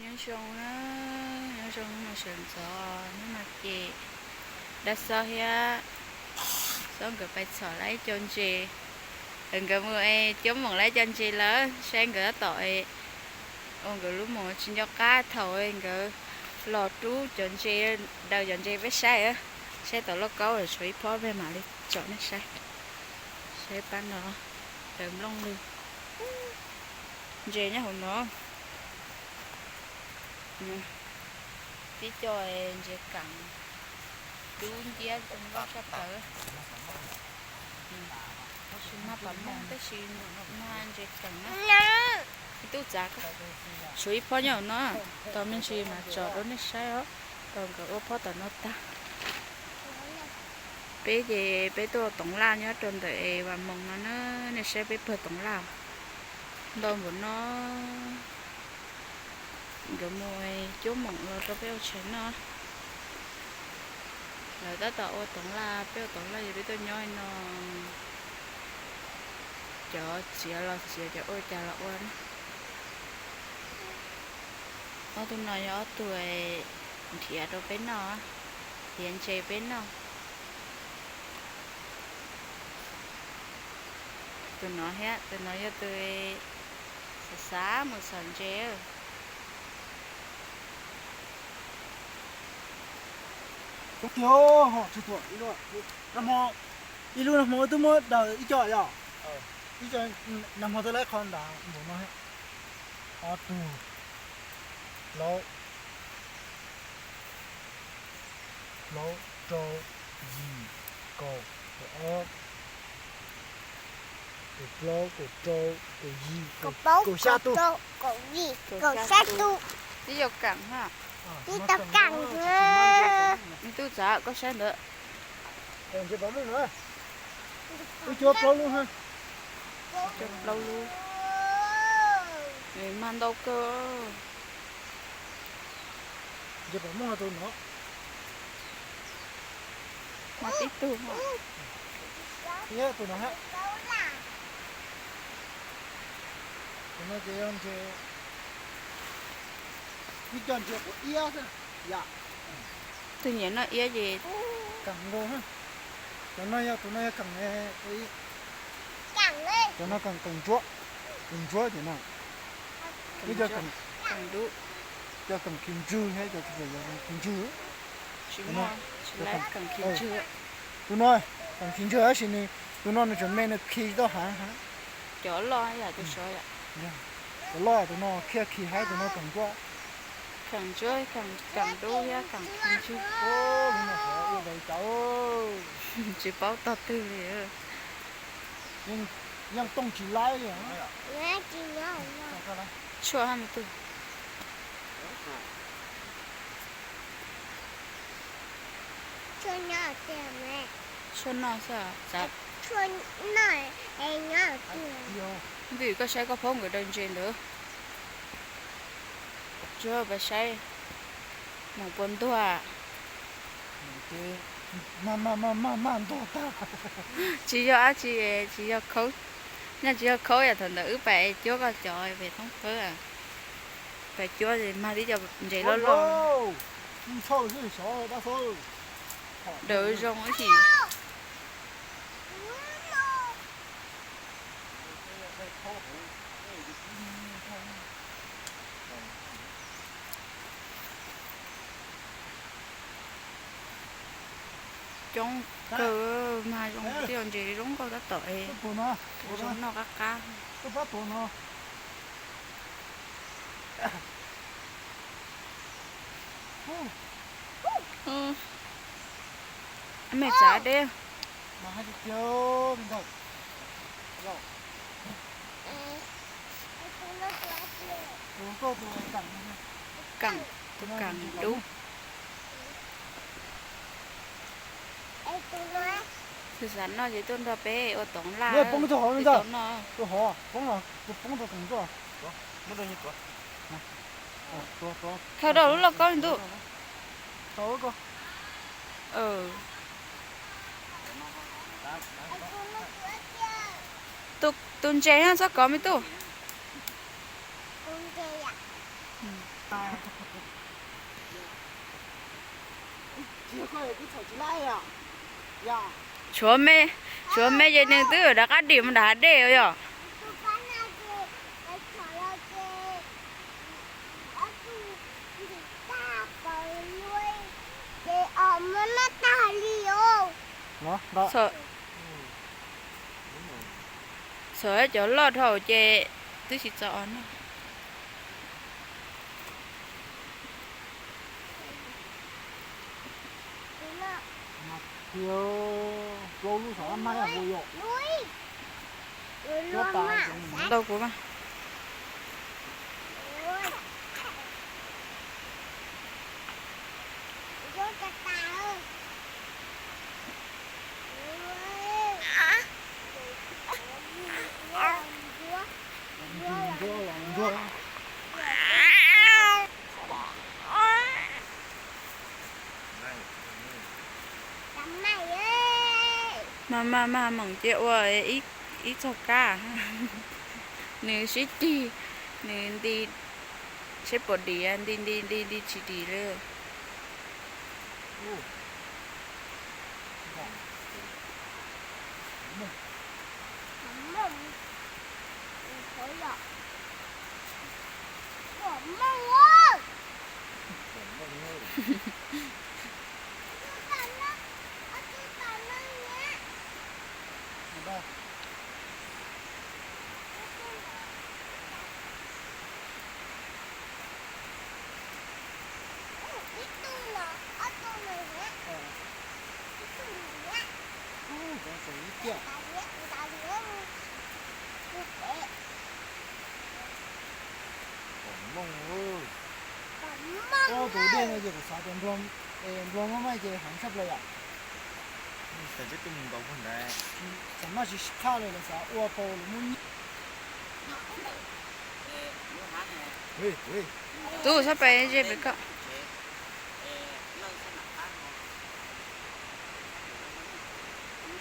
Nyob zoo na, nyob zoo hnub no sawv ntxov, hnub no ces dab xob thiab xob nkawd pais txhom lawm ib co ntses. Nkawd mus es cuab moom lawm ib co ntses lawm, saib nkawd tab tom ua nkawd lub moom tsis nco qab thaum nkawd los rub cov ntses, daws cov ntses peb saib, saib tom lauj kaub tshuav ib phob peb mam li tsom nej saib. Saib pab no, daws nplooj lwg, ntses nyob hauv no. Tib co ntses keem dub nciab zoo nkauj tshaj plaws. Tsis mag pam mooj tab sis mag ntses keem na. Ib tug txav, tshuav ib phob nyob hauv no, tos me ntsis mas tsom rau nej saib os. Tos nkawd ua phob tom no tag. Peb ces peb tuaj toov laj nyob rau ntawm es Vas Moos no na, nej saib peb pawg toov laj ntau npaum no. Nkawd mus cuab moom los rau peb ua tshais noj. Lawv tab tom ua toov laj, peb ua toov laj ces peb tuaj nyob no. Cov txiav los txiav, cov ua cas los ua na. Ob tug no yog ob tug nrhiav rau peb noj, nrhiav ntses peb noj. Tus no thiab, tus no yog tus xav xav mus txhom ntses. Ib lub nag hmo twb muab daws ib co yom? Ib co nag hmo twb laib qhov nram npaum no. Ob tug, plaub, plaub, rau, yim, kaum, kaum ob, kaum plaub, kaum rau, kaum yim, kaum xya tus. Ib co keem ha. Ib co keem. Nws tub txav koj saib ntawd. Wb cuab plaub lub, cuab plaub lub, mag ntau kawg. Mag tib tug. Tus no ces yog ntses, ib co ntses quav iab xwb yom. Tus nyiam noj iab ces keem nkaus. Cov no yog, tus no yog keem, cov no keem, keem ntsuab, keem ntsuab ces no. Keem dub, cov keem khi ntswg thiab cov tsis keem khi ntswg. Tus no keem khi ntswg tab sis nws, tus no nws tseem me nws khi tau heev heev. Cov loj yam tus sov yom. Cov loj tus no khiav khi heev, tus no keem ntsuab. Keem ntsuab, keem dub thiab keem khi ntswg. Tsis paub tog twg li. Yeej tooj tsis laib li. Tshuaj hab me tub. Tshuaj noj xwb. Vim koj saib koj phob nkawd daws ntses ntawd. Tsuag pab saib mus puas ntuag. Tsis yog dab tsi, tsis yog khaub, nyaj tsis yog khaub yom, thaum ntawd wb pais cuab koj cov pem thoob pawg, pais cuab mag tib co ntses loj loj. Daws zoo ib sim. Coob kawg, mag zoo tib ntses zoo nkauj tab tom es zoo noj qab qab. Mej txav deb. Keem, tus keem dub. Tsis xav noj ces tuaj nrog peb ua toov laj. Poob rau hauv no. Poob, poob rau keem tuaj. Thawb rau lub lauj kaub ntuj. Tus ntses no txhob kov me tub. Tshuav me, tshuav me ces nws twb rov qab dim mus nram hav dej yom. Txawm cov loj dhau ces twb tsis txaus noj. Tau kuv mas. Maj maj maj moos cia ua ib txog kab. Nws sib ceg, nws nti, seb puas dim, nti nti nti nti tsis dim li. Tus dej no ces kuv xav tias nplog maj maj ces heev tshaj plaws yom. Tam sis tus mus ntaus puag ntawd, tam maj tsis qhaj li lawv xav ua pau lawv muab nyiaj. Tub, txhob pais ze pem koj.